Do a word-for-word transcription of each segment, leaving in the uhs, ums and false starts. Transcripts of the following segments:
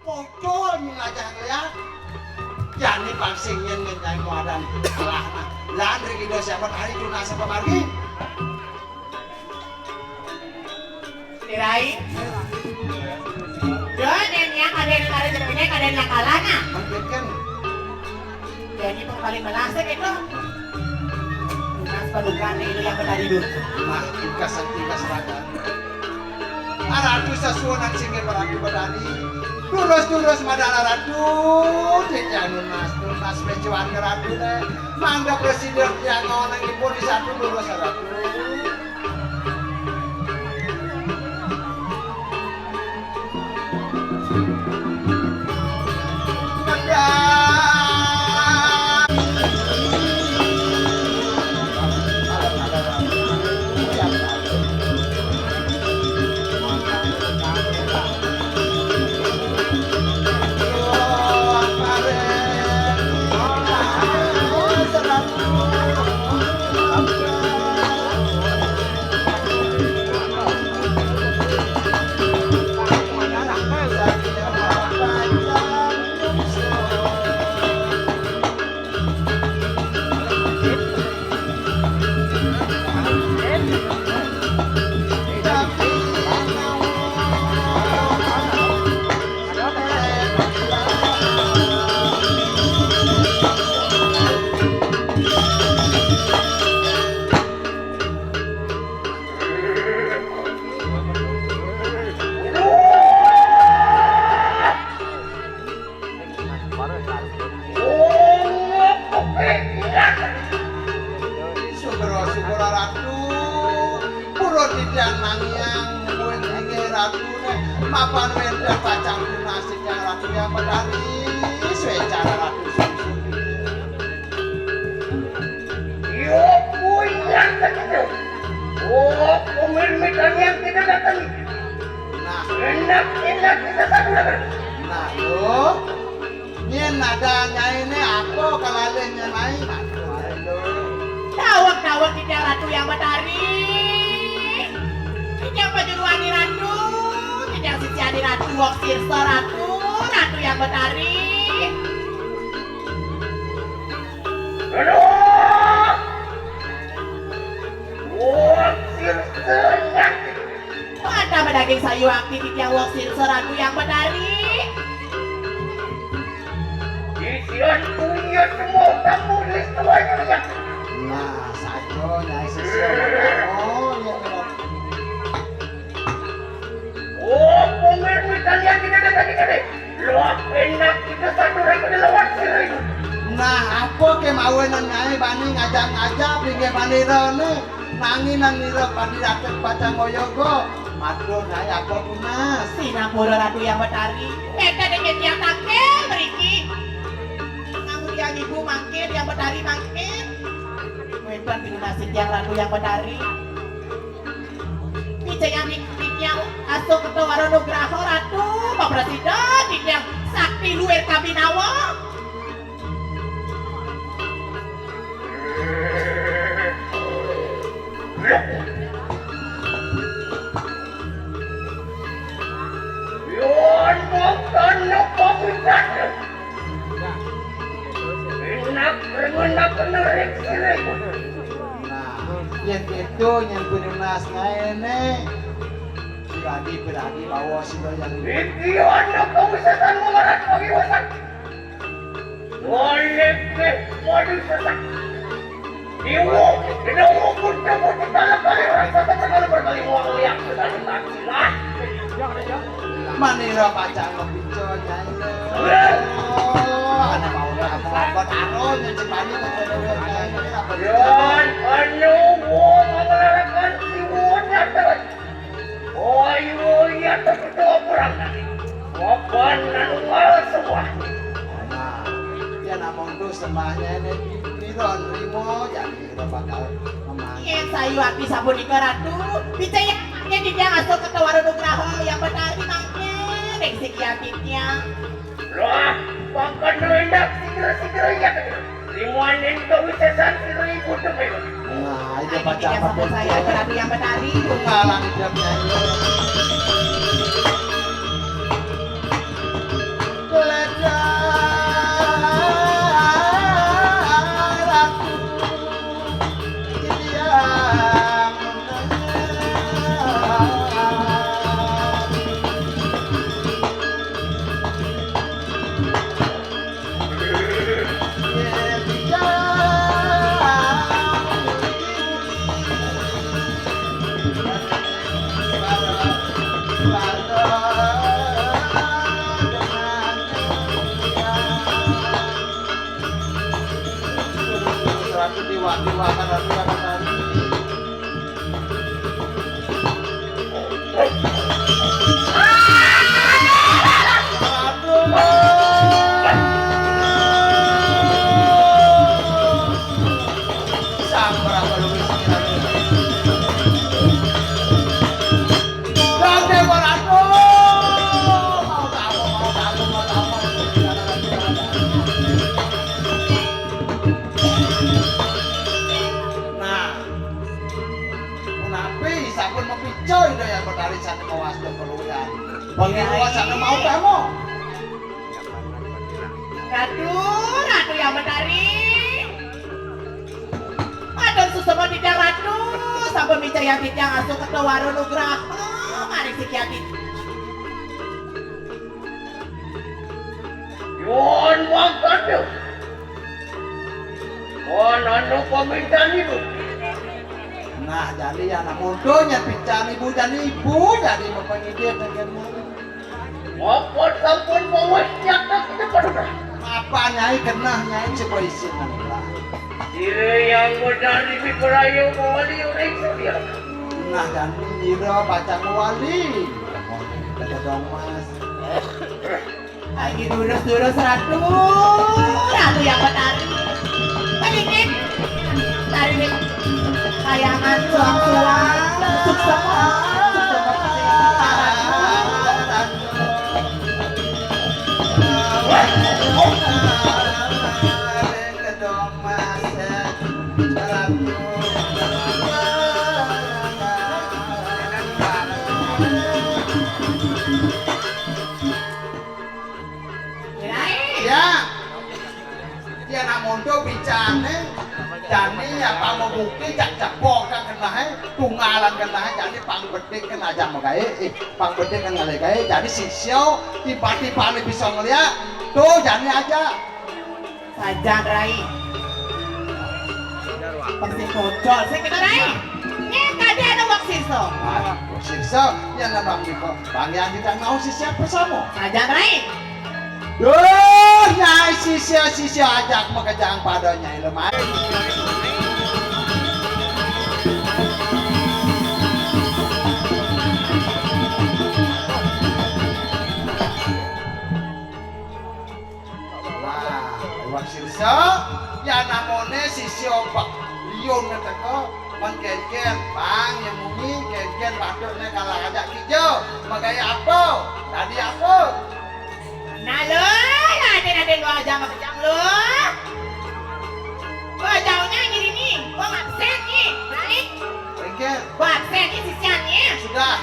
Ojo nying aja ngeliat. Jani pang sing nyén nyén nyai muadan kalahna. Lan riki do siapa hari tunas apa margi? Dirai. Yo, nén yang ada yang ada jadinya ada yang kalahna. Mungkin kan. Jadi pengkali melasik itu. Tunas padukan itu yang tadi dulu. Nah, tingkas tingkas raga. Aratu sasuunan singgih maratu Betari. Durus-durus madan aratu, titiang nunas, nunas mecuan ngaratu né. Mangda presiden tiang ngoneng ipun di satu durus aratu. Sugra, sugra Ratu, pura titiang nangiang mungguing inggih Ratu né, mapan wénten pacang tunas titiang Ratu Hyang Betari, swecara Ratu sungsung. Yo, kuwi nang kecil. Oh, pemilik yang kita datangi. Nah. Enak, enak kita satu. Nah, yo. Nyén ada nyainé apa kalalih nyai? Daweg, daweg titiang Ratu Hyang Betari. Titiang pajuruané Ratu, titiang sisiané Ratu, Wong Sirsa Ratu, Ratu Hyang Betari. Aduh! Wong Sirsa Ratu. Mata madaging sayuakti titiang Wong Sirsa Ratu Hyang Betari. Isian punya semua kamu list tuanya. Nah, saja nyai sisya. Oh, iya, iya. Oh, pemilik kalian tidak ada tadi tadi. Loh, enak kita satu rek udah lewat sih. Nah, apa kemawinan nyai bani ngajak-ngajak pinggir bani rene? Nanging nang nira padi raket pacang ngoyoga. Matur nyai apa tunas? Sinapura Ratu Hyang Betari. Éta déning tiang takil mriki. Namun tiang ibu mangkin, tiang Betari mangkin. Wénten pinunas tiang Ratu Hyang Betari. Wijayani tiang Asung Kerta Wara Nugraha Ratu, paprasida tiang sakti luwir kabinawa. Yon makan apa bukan? Enak remenak nerik sirik. Nah, yén itu nyén pinunas ngaéné. Piragi-piragi bawa sida yang iki ana kawisésan melarat pawiwasan. Oleh ke waduh sesak. Iwo, kena ukur kamu kepala kali raksasa sekali berkali uang liang sekali taksilah. Manira pacang ngepica nyai. Oh, ana mau apa taruh nyuci pani. Yon anu wong ngelarakan siwon nyata. Ayo, iya, terketua perang. Papan anu ngal semua. Nah, ya namung tu sembahnya ini piro nerima, jadi kita bakal memanggil. Yén sayuakti sapunika Ratu, picaya yén titiang Asung Kerta Wara Nugraha Hyang Betari mangkin ring siki ati tiang. Lah, pakan rendak sigra-sigra ya. Limuanin kawisésan sira ibu demen. Nah, itu pacang saya berarti yang Betari. Tunggalan hidup nyanyi. Pati wakan ati wakan tadi. Sambar apa lu bisa kita nih? Mau tamu, mau tamu, mau tamu. Nah, punapi sampun mapica Ida Hyang Betari sané mawasta kaluwihan. Pangiwa sané mau temu. Ratu, Ratu Hyang Betari. Matur suksma titiang Ratu, sampun micayang titiang asung ketawara nugraha maring sikian titiang. Yuan mangkada. Wan anu pamintan ibu. Nah, jadi anak muda nyat pican ibu, jadi ibu jadi mapangidit dengan. Apa sampun mawis nyata kita pada. Apa Nyai kenah Nyai coba isin lah. Ira yang benar di Bibaraya mawali ring surya. Nah, jadi ira pacang mawali. Kata dong mas. Lagi durus-durus Ratu, Ratu Hyang Betari. Sedikit tarik kayangan suang-suang, suksema, suksema. Kirain. Ya. Yén amonto bicané, jani apa mabukti jak cepok ka kenehé, tunggalan kenehé, jani pang bedik kan aja magaé, eh, pang bedik kan ngalih gaé, jani sisya tiba-tibané bisa ngeliat, tuh jani aja. Sajan, Rai. Pasti kocol, sing kita, Rai. Nyé kadé ada wak sisa. Ah, wak sisa, ya nambah kita. Bang Yandi kan mau sisya bersama. Sajan, Rai. Duh, Nyai sisya-sisya ajak makejang pada Nyai lemah. Wah, lewat sirsa, ya namone sisya Pak Liun teka, men kenken, bang, ya munyi, kenken patutne kalah ajak kija, magaye apa? Tadi apa? Nah, lo, aden-aden lo aja makejang lo. Lo jauhnya gini nih, lo absen nih, balik. Kenken. Lo absen nih sisiannya. Sudah.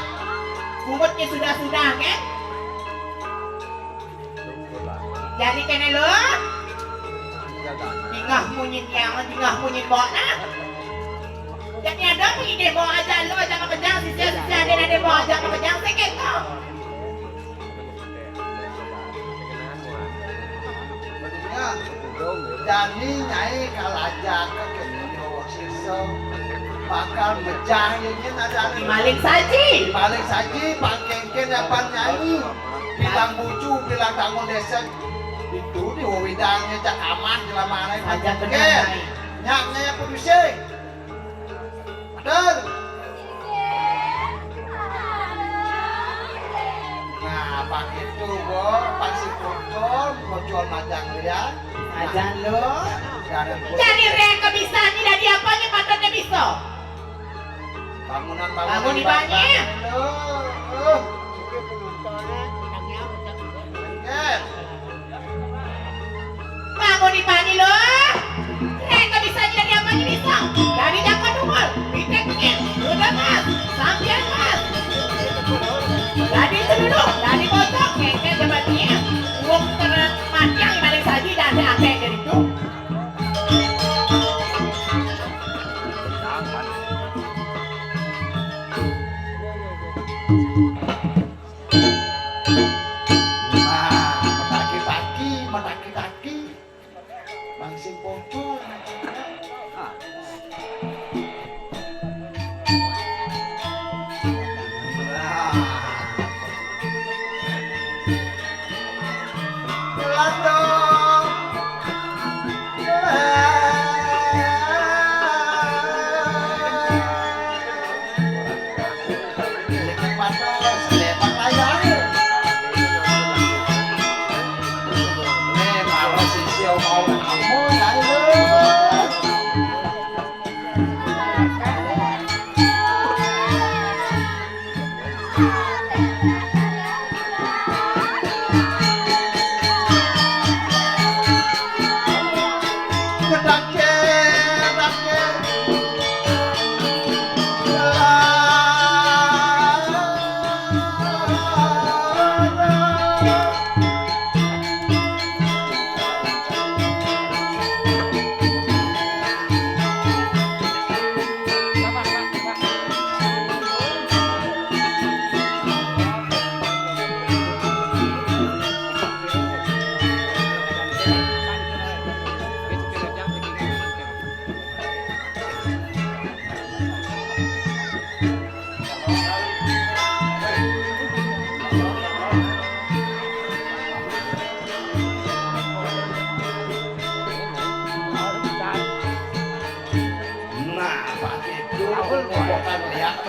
Bungut nih sudah-sudah, kan? Jadi kene lo. Dingeh munyin yang, dingeh munyin mbok nah. Jadi ada munyin deh mbok aja lo, aja makejang, sisian-sisian deh, deh mbok aja makejang, sing gitu. Jani Nyai kalajaka kene sisa bakal mejah yen ada maling saji. Maling saji, pangkengken apan Nyai. Bilang bucu, bilang tamu desa. Itu di wewidangnya cak amah jelamane. Aja bener, Nyai. Nyak Nyai apa bisa? Betul. Nah, pakai itu, Bo, pasti kotor, kotor majang liat. Ajan lo. Jadi rek bisa nih, dari apanya patutnya bisa? Bangunan, bangunan. Bangun di banyak. Lo. Bangun di pagi lo. Rek bisa jadi apa aja bisa. Dari jaka dungul, pitik pikir, udah mas, sampian mas. Dari seluruh, dari bocok, keke jabatnya. Wong kena mati yang balik saji dan ada angke dari itu. Nah, mataki-taki, mataki-taki. Mangsing pocong. Nah. Jalan dong.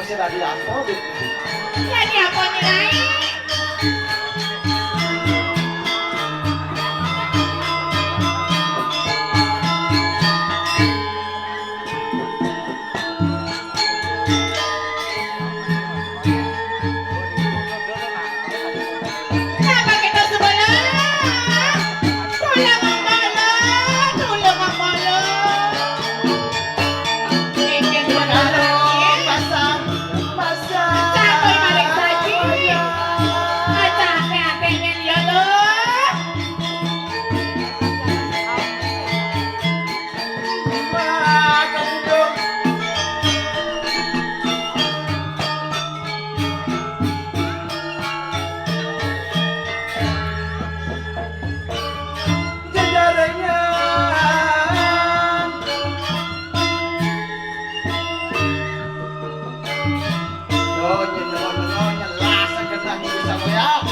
Dadi apa, Dit? Dadi apa, Nyai? Napa kita sebelah? Tulung mambala, tulung mambala. Inggih, Tuan Arif. Pasang, pasang. Cakui malih saji. Acah ate-ate nyen ya, Luh. Wah, kebudung. Jejarengan. Yo, nyen nengok-nengok, nyelas genah bisa melihat.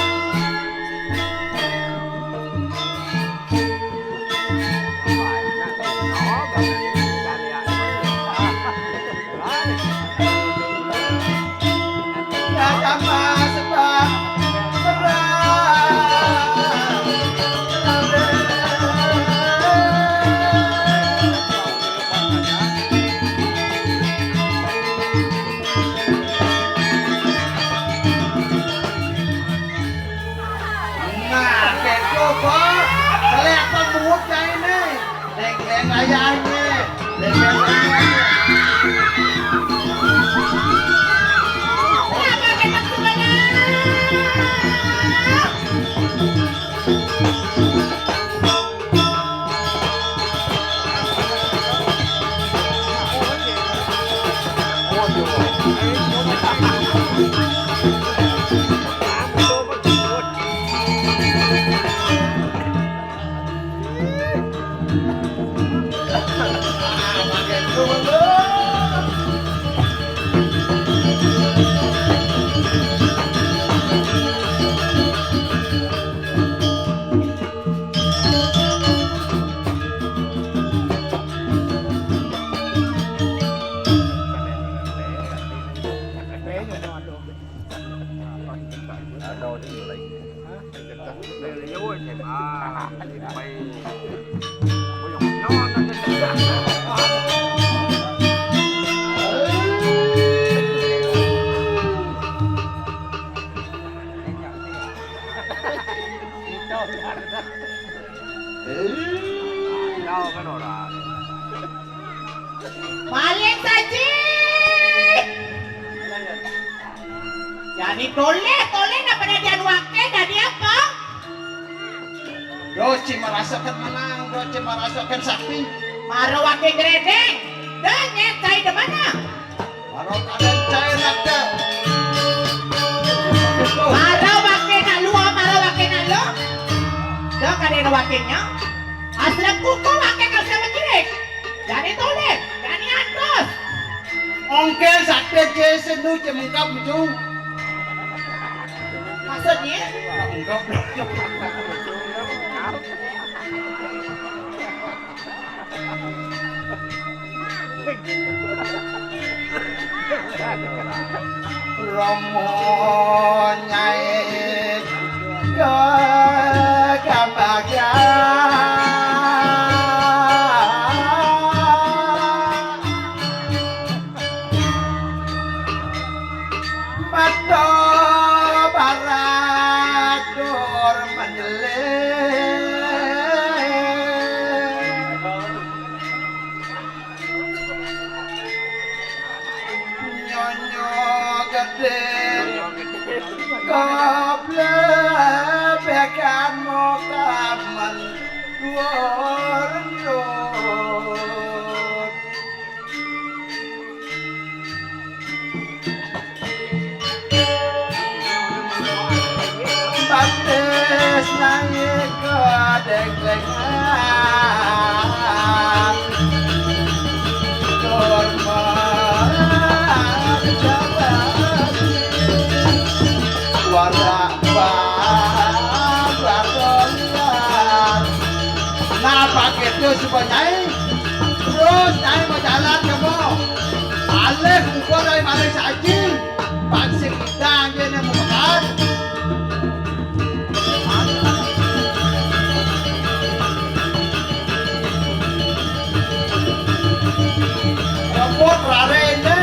Nah, keto, Pak. Kelihatan mulut kayak ini. Deng-deng ayahnya. Deng-deng ayahnya. Malih saji. Dadi tolih, tolih napa dadi anu aké, dadi apa? Doci marasakan menang, doci marasakan sakti. Mara waké gredeng. Dengé cai di mana? Mara kadén cai nak dé. Mara waké nak luar, mara waké nak luar. Dah kadén wakénya. Asrem kuku waké kasih menjirik. Jani tolih, jani antus. Ongkel sakti je sendu je mengkap mujung. Maksudnya? Mengkap. Rama nyai kekebagian. Mata barak dur menyelip. Nyonya gedé keblebekan muka mendua rendut. Batis naik ke dengklengan. Tur menjabat warak babar. Nah, pakai itu supaya Nyai. Terus Nyai mau jalan kamu. Alih muka dari maling saji. Dang, dia nak makan. Robot rare ini.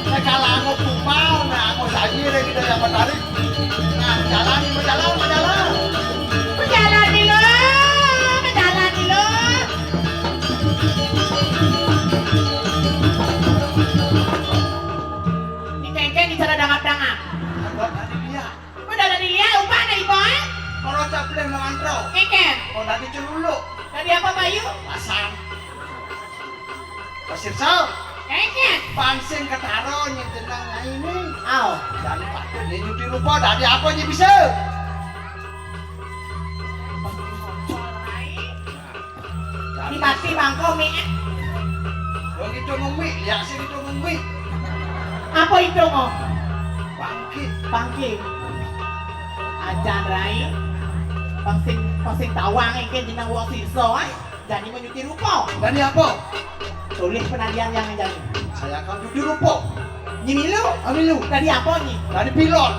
Nak kalah sama Kumar, nak sama Saji, dia kita yang menarik. Nah, jalan, berjalan, berjalan. Berjalan dulu, berjalan dulu. Ini kengkeng bicara dangap-dangap. Apa tadi dia? Udah dari dia, lupa ada ibu, eh? Kalau tak boleh mengantrau. Kengkeng. Kalau tadi celuluk. Tadi apa, Bayu? Pasang. Pasir Sal. Kengkeng. Pansing ketaro nyejenang ini. Au. Dan patut dia nyuti rupa, tadi apa dia bisa? Di mati mangko mi. Wong itu ngumi, ya sing itu ngumi. Apa itu, oh? Bangkit. Bangkit. Ajan rai. Pangsing, pangsing tawang iki jeneng wong sisa, ah. Jani menyuti rupa. Jani apa? Tulis penadian yang jani. Saya akan nyuti rupa. Nyi milu? Ah, milu. Tadi apa, Nyi? Tadi pilot.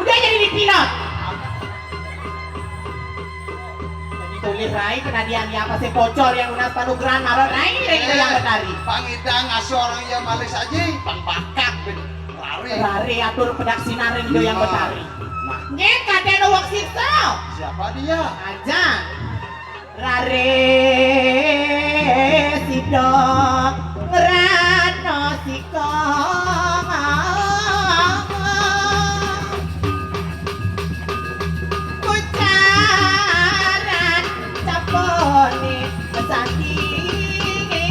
Udah jadi di pilot. Jadi tulis rai penadian ya apa sih pocol yang lunas panugrahan marot rai rai kita yang betari. Pangidang asuh orang yang malih saji, pang bakat ben rari. Rari atur pedaksinan rai kita yang betari. Nah. Nggih, kadén wong sisa. Siapa dia? Aja. Rare sida ngrana sika kucaran capone sandinge.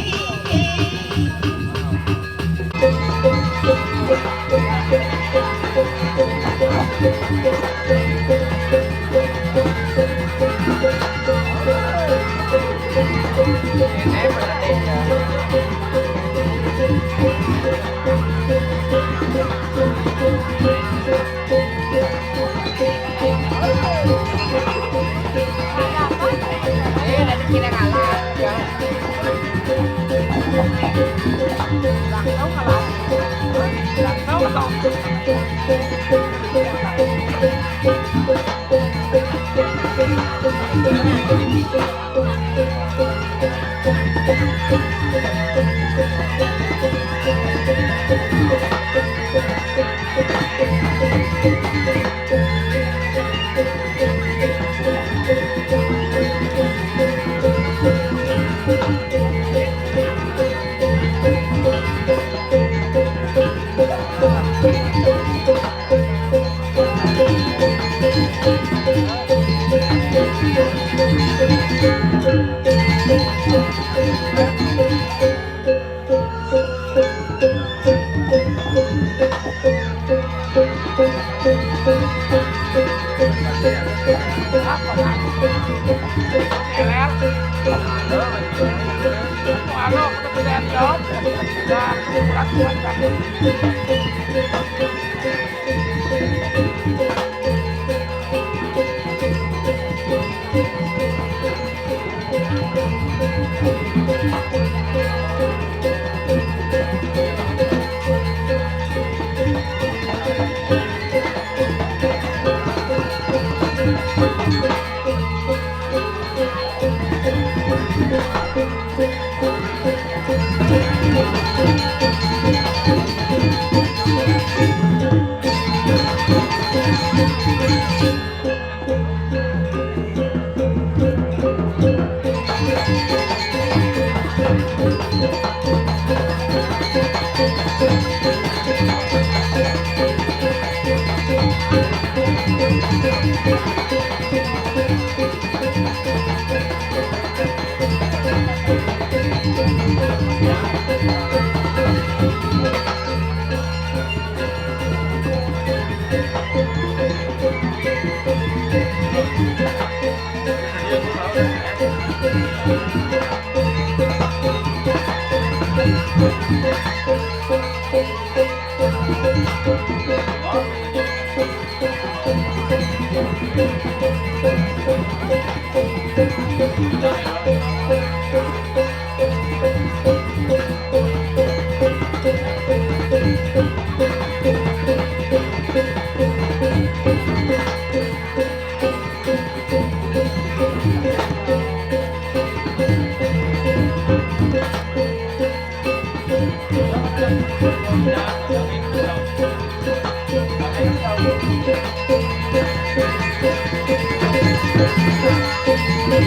Nggih,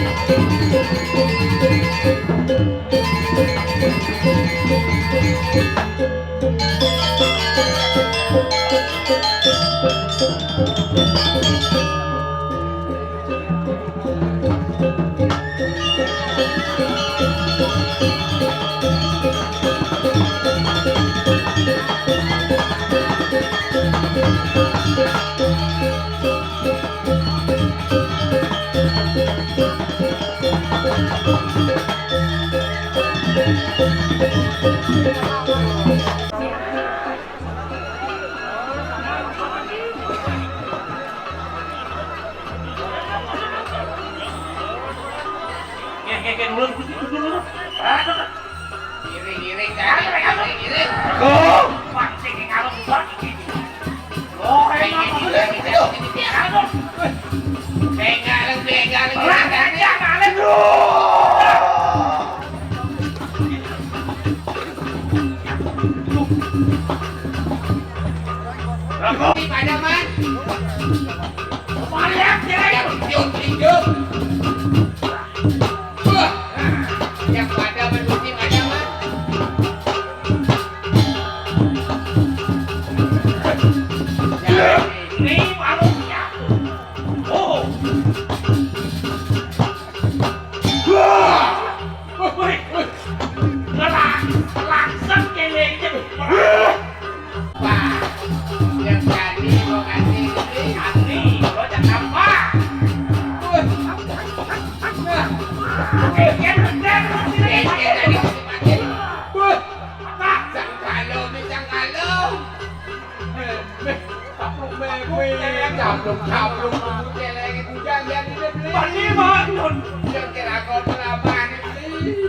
nggih, nggih, nurun, nurun, nurun. Aduh. Iring, iring, iring, iring. Aduh. Wah, sing ngalung, wah, iki. Oh, enak. Aduh. Bengal, bengal, bengal. Aduh. Rokok. Padaman. Padaman. Hidup, hidup. Wah. Yang padaman, mesti padaman. Ya, ini warungnya. Oh. Wah. Wih, wih, wih. Ngerang, langsung kelengnya. Wah, yang jadi mau kasih ini. Kasih, lo jangan apa. Wih. Nah. Oke, dia bener, lo sini. Oke, tadi kasih pakai. Wih. Apa? Sangkalo, mi sangkalo. Caplok meme, caplok, caplok, celeng, bujang jadi deh, beli. Pati mah, Don. Yang kira kau pelaban, beli.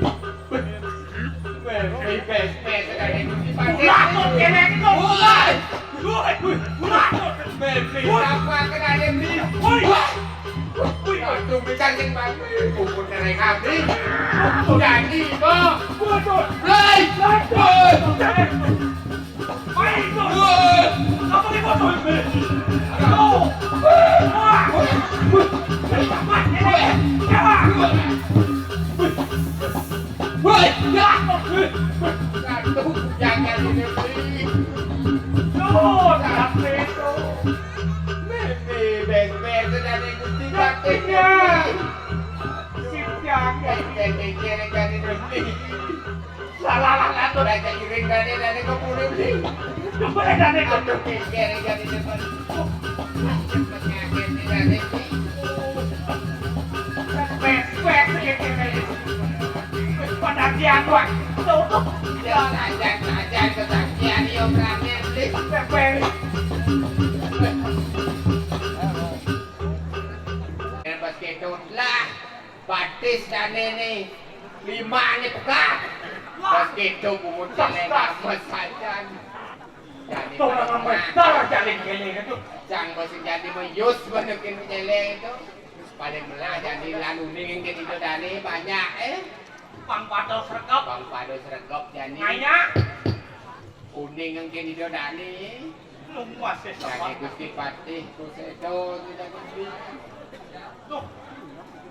Meme, pes, pes, ada yang mesti pakai. Ulah, Don, celeng, Don. Woi. Woi, woi, ulah, Don. Meme, apa kena ada yang beli? Woi. Woi. Woi, aduh, becak yang bagus. Kumpul celeng habis. Jadi, kok. Woi, Don. Blai. Woi. Woi. Lah, lah, lah, lah, tuh. Raja iring dane, dane kok mulih, Bli. Coba ya, dane kok. Aduh, geger, geger, geger. Cepet ngaget nih, dane, Bli. Pepes, pepes, geger, geger. Pendakian, Wak. Tuh, tuh. Ya, sajan, sajan, kesaksian, yo, rame, Bli. Pepes. Pas ketut lah. Batis dane ne, limane pegat. Pas kedo bungut celeng ames sajan. Jani pada melah. Jang bos jani meyus benekin celeng itu. Pada melah jani lanu ning ke itu dane banyak, eh. Pang pados regep. Pang pados regep jani. Nanya. Kuning engke Ida Dane. Nunggu asih. Dane Gusti Patih Kuseda Ida Gusti. Tuh.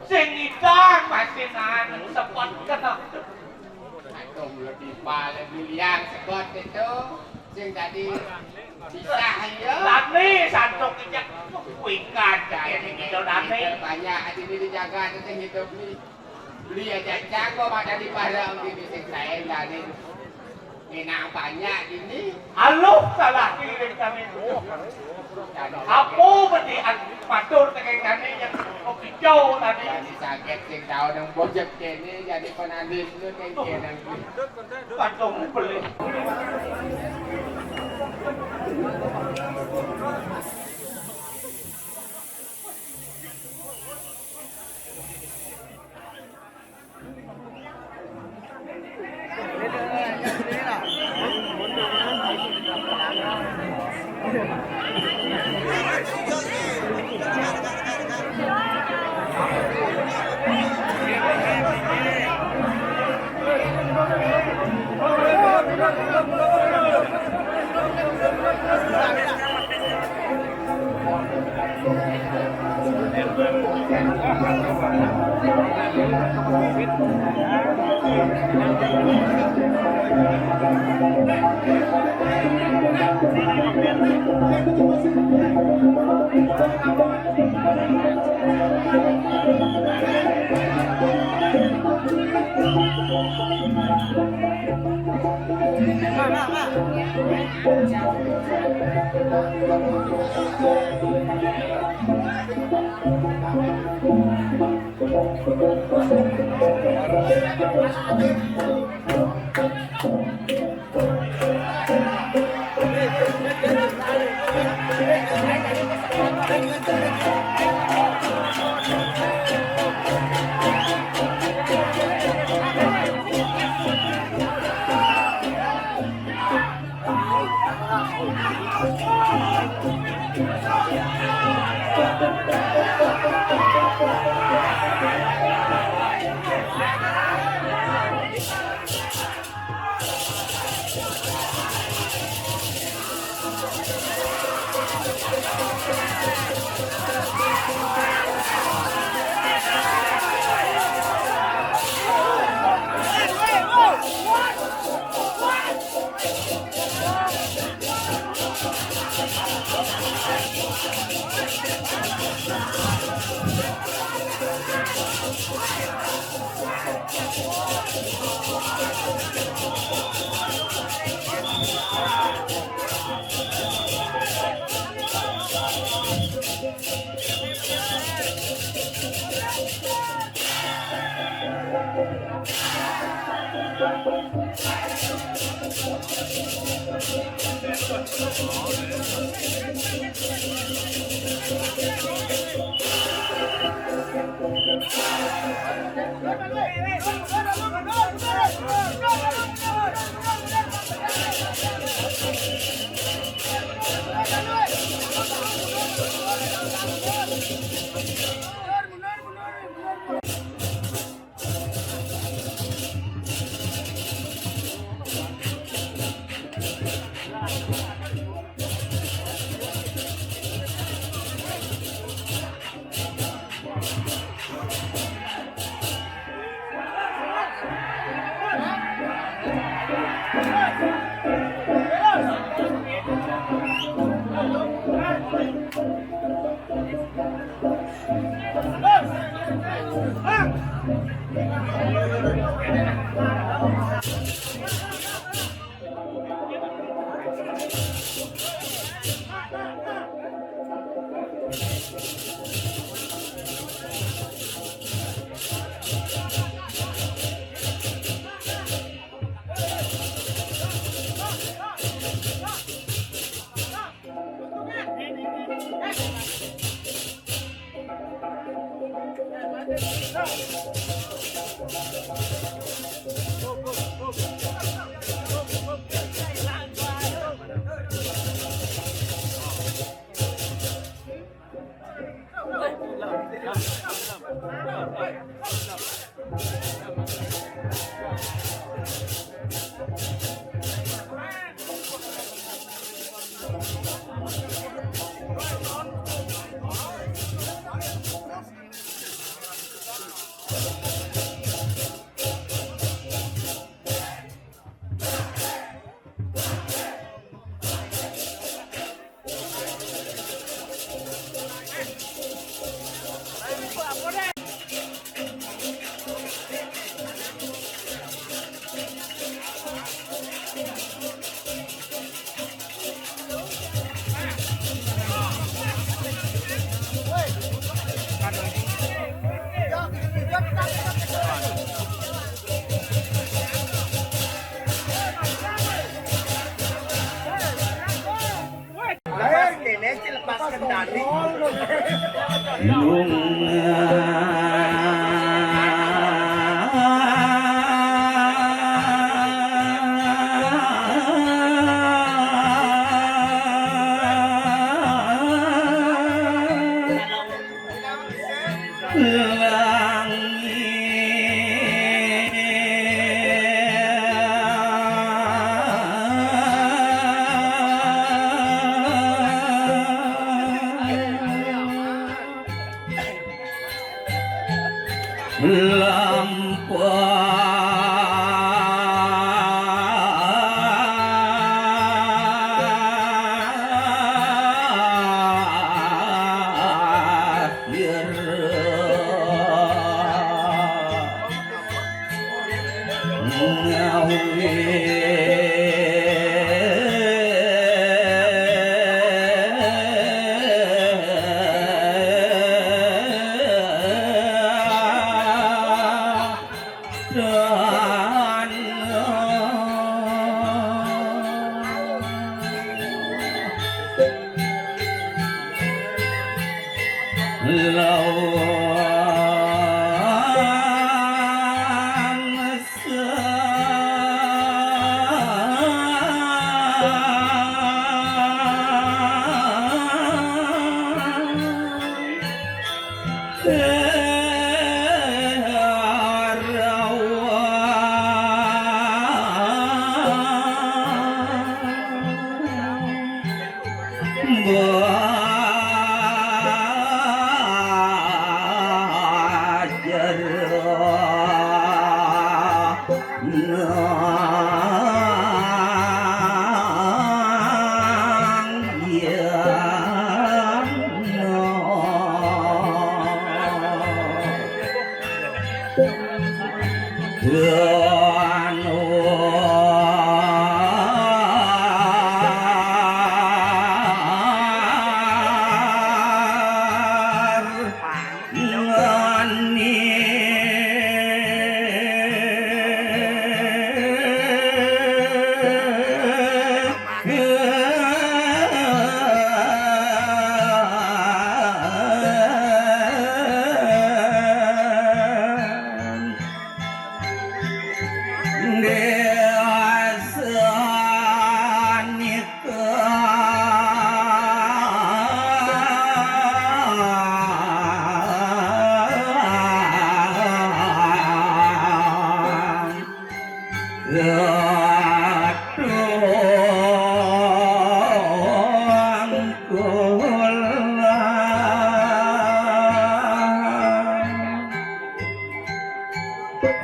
Sing ngidang masih nahan sepot kena. Aduh, mula tiba le biliang sepot itu. Sing tadi pisah ya. Dane santuk ijak. Kuikan dane Ida Dane. Banyak hati ini dijaga teteh hidup ni. Beli aja cangko pada di pada mungkin di sing lain tadi. Minang banyak ini. Aluh, salah kiring kami. Apa bedian matur tekeng kami yang kicau tadi? Jadi sakit sing tahu nang bojek kene jadi penandin lu tekeng. Patung beli. Leher kene sih lepas kendali.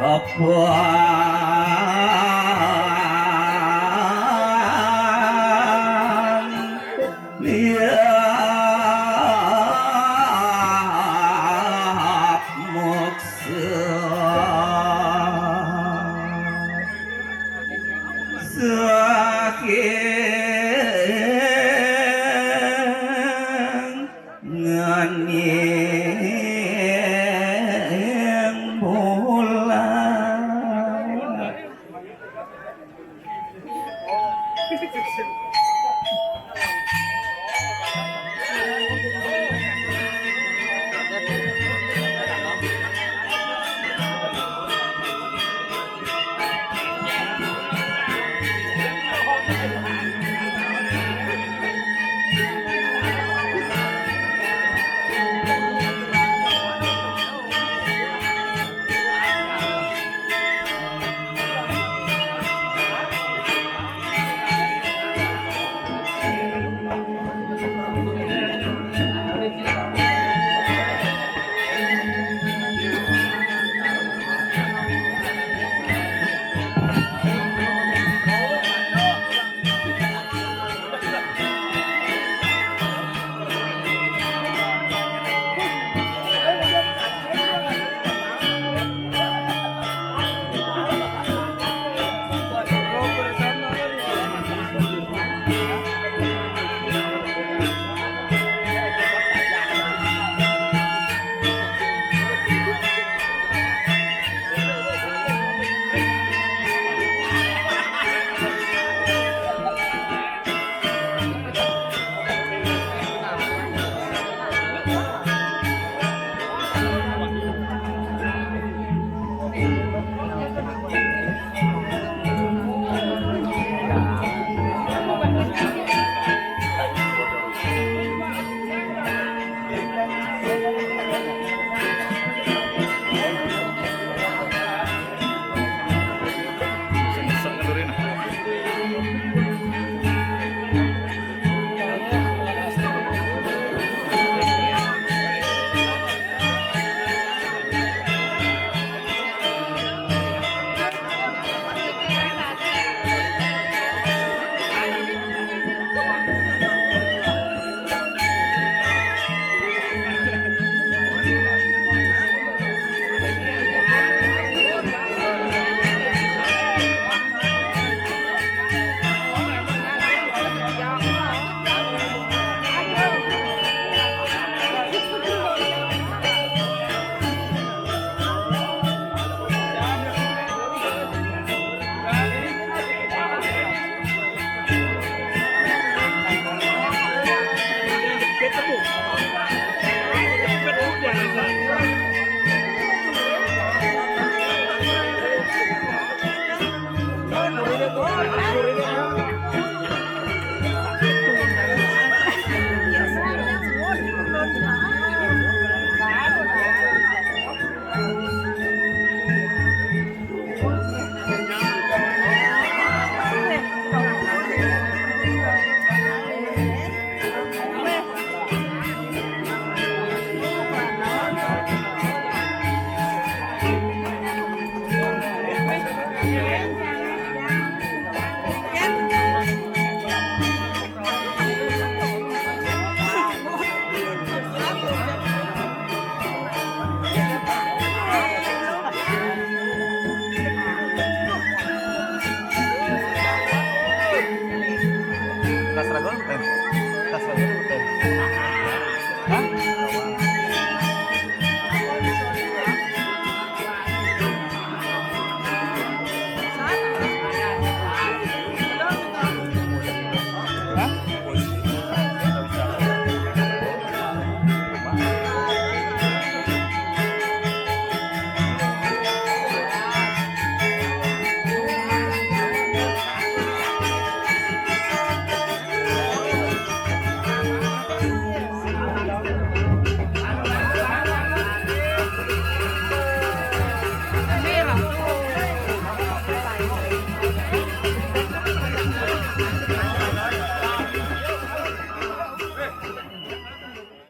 Apa